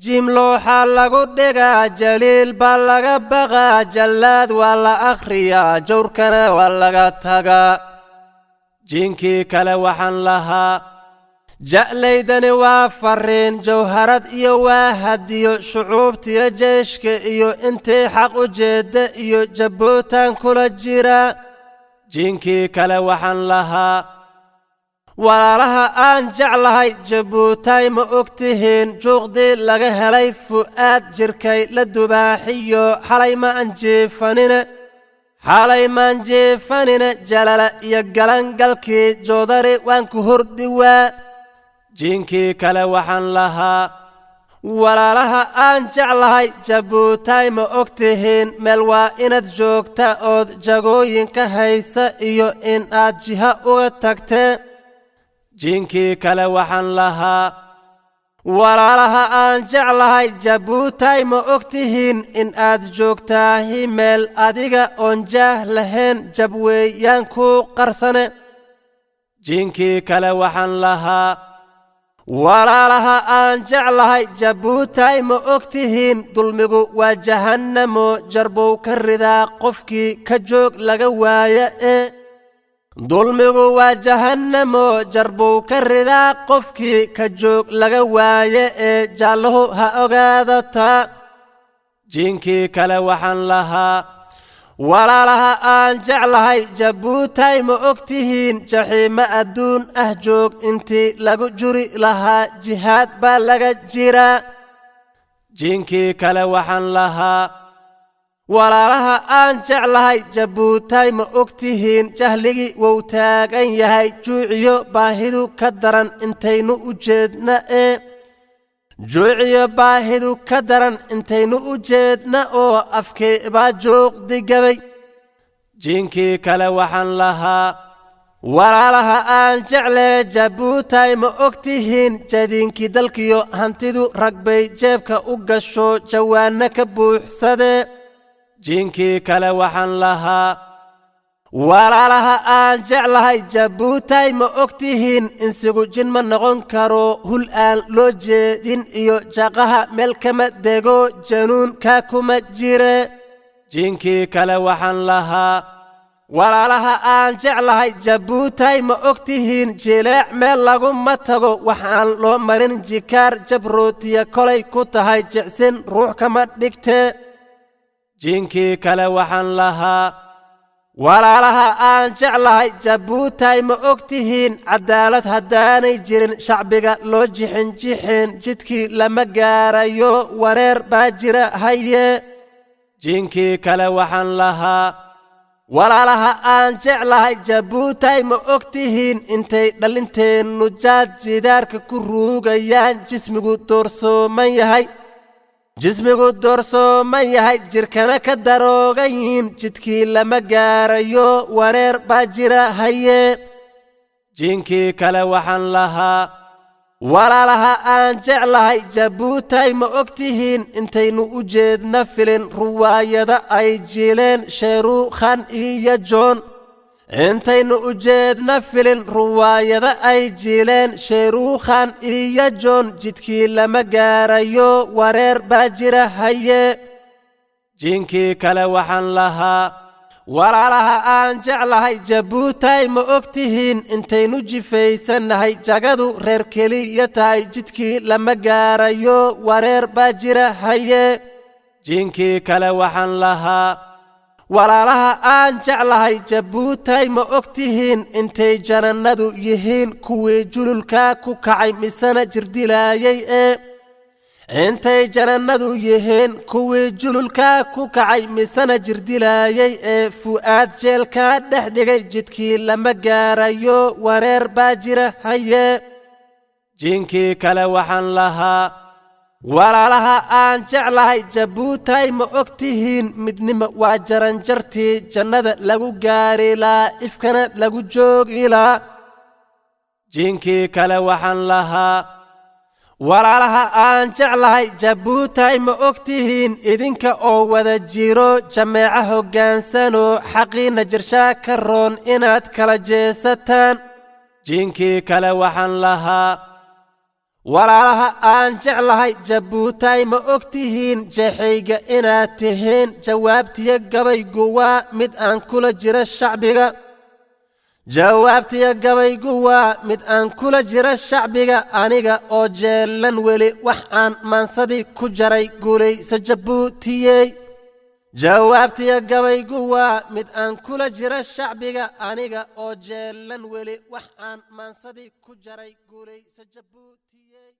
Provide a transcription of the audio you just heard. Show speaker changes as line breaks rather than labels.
Jiim looxa lagu dhigaa, jaliil baa laga baqaa, jallaad waa la akhriyaa, jawrkana waa laga tagaa. Jiinkii kale waxaan lahaa: ja'laydani waa farriin, jawharad iyo waa hadiyo, shucuubtiyo jeeshka iyo intii xaq u jeedda iyo Jabuutan kula jira. Jiinkii kale waxaan lahaa: walaalaha aan jeclahay Jabuutay, ma og tihiin juuqdii laga helay Fu'aad jirkay la dubaaxiyo? Xalay ma aan jiifanine, xalay maan jiifanine, jalala iyo galangalkii joodari waan ku hurdiwaa. Jiinkii kale waxaan lahaa: walaalaha aan jeclahay Jabuutay, ma og tihiin meel waa inaad joogta ood jagooyinka haysa iyo in aad jiha uga tagtee? Jiinkii kale waxaan lahaa: walaalaha aan jeclahay Jabuutay, ma og tihiin in aad joogtaahi meel adiga oon jaah lahayn jab weeyaan kuu qarsane? Jiinkii kale waxaan lahaa: walaalaha aan jeclahay Jabuutay, ma og tihiin dulmigu waa jahannamo, jarbow ka ridaa qofkii ka joog laga waaya ee? Dulmigu waa jahannamo, jarbow ka ridaa qofkii ka joog laga waaye ee, jaalluhu ha ogaadataa. Jiinkii kale waxaan lahaa: walaalaha aan jeclahay Jabuutay, ma og tihiin jaxiimo adduun ah joog intii lagu juri lahaa jihaad baa laga jiraa? Jiinkii kale waxaan lahaa: walaalaha aan jeclahay Jabuutay, ma og tihiin jahligii wou taagan yahay, juuciyo baahidu ka daran intaynu u jeedna ee? Juuciyo baahidu ka daran intaynu u jeedna oo afkee baa juuqdi gabay. Jiinkii kale waxaan lahaa: walaalaha aan jeclee Jabuutay, ma og tihiin jadiinkii dalkiyo hantidu rag bay jeebka u gasho jawaanno ka buuxsadee? Jiinkii kale waxaan lahaa: walaalaha aan jeclahay Jabuutay, ma og tihiin insigu jin ma noqon karo, hul aan loo jeedin iyo jaqaha meel kama dego, januunkaa kuma jire? Jiinkii kale waxaan lahaa: walaalaha aan jeclahay Jabuutay, ma og tihiin jileec meel laguma tago waxaan loo marin jikaar, jabrootiya kolay ku tahay jecsin ruux kama dhigtee? Jiinkii kale waxaan lahaa: walaalaha aan jeclahay Jabuutay, ma og tihiin cadaalad haddaanay jirin, shacbiga loo jixin jixin jidkii lama gaarayo, wareer baa jira haye? Jiinkii kale waxaan lahaa: walaalaha aan jeclahay Jabuutay, ma og tihiin intay dhallinteennu jaad jidaarka ku ruugayaan, jismigu doorsooman yahay, jismigu doorsooman yahay, jirkana ka daroogan yihiin, jidkii lama gaarayo, wareer baa jira haye? Jiinkii kale waxaan lahaa: walaalaha aan jeclahay Jabuutay, ma og tihiin intaynu u jeedna filin ruwaayada ay jileen Sheeruukhan iyo Joon? Intaynu u jeedna filin ruwaayada ay jileen Sheeruukhan iyo Joon, jidkii lama gaarayo, wareer baa jira haye? Jiinkii kale waxaan lahaa: walaalaha aan jeclahay Jabuutay, ma og tihiin intaynu jifaysannahay, jagadu reer keliya tahay, jidkii lama gaarayo, wareer baa jira haye? Jiinkii kale waxaan lahaa: walaalaha aan jeclahay Jabuutay, ma og tihiin intay janannadu yihiin kuwii jululka ku kacay misena jirdilaayay ee? Intay janannadu yihiin kuwii jululka ku kacay misena jirdilaayay ee Fu'aad jeelkaa dhex dhigay, jidkii lama gaarayo, wareer baa jira haye? Jiinkii kale waxaan lahaa: walaalaha aan jeclahay Jabuutay, ma og tihiin midnimo waa jaranjartii jannada lagu gaari laa, ifkana lagu joogi laa? Jiinkii kale waxaan lahaa: walaalaha aan jeclahay Jabuutay, ma og tihiin idinka oo wada jiro, jameeco hoggaansanoo xaqiinna jirshaa ka roon inaad kala jeesataan? Jiinkii kale waxaan lahaa: Walaalaha aan jeclahay Jabuutay, ma og tihiin jeexayga inaad tihiin? Jawaabtiya gabaygu waa mid aan kula jira shacbiga. Jawaabtiya gabaygu waa mid aan kula jira shacbiga, aniga oo jeellan weli wax aan maansadii ku jaray. Guulaysa Jabuutiyey. Jawaabtiya gabaygu waa mid aan kula jira shacbiga, aniga oo jeellan weli wax aan maansadii ku jaray. Guulaysa Jabuutiyey.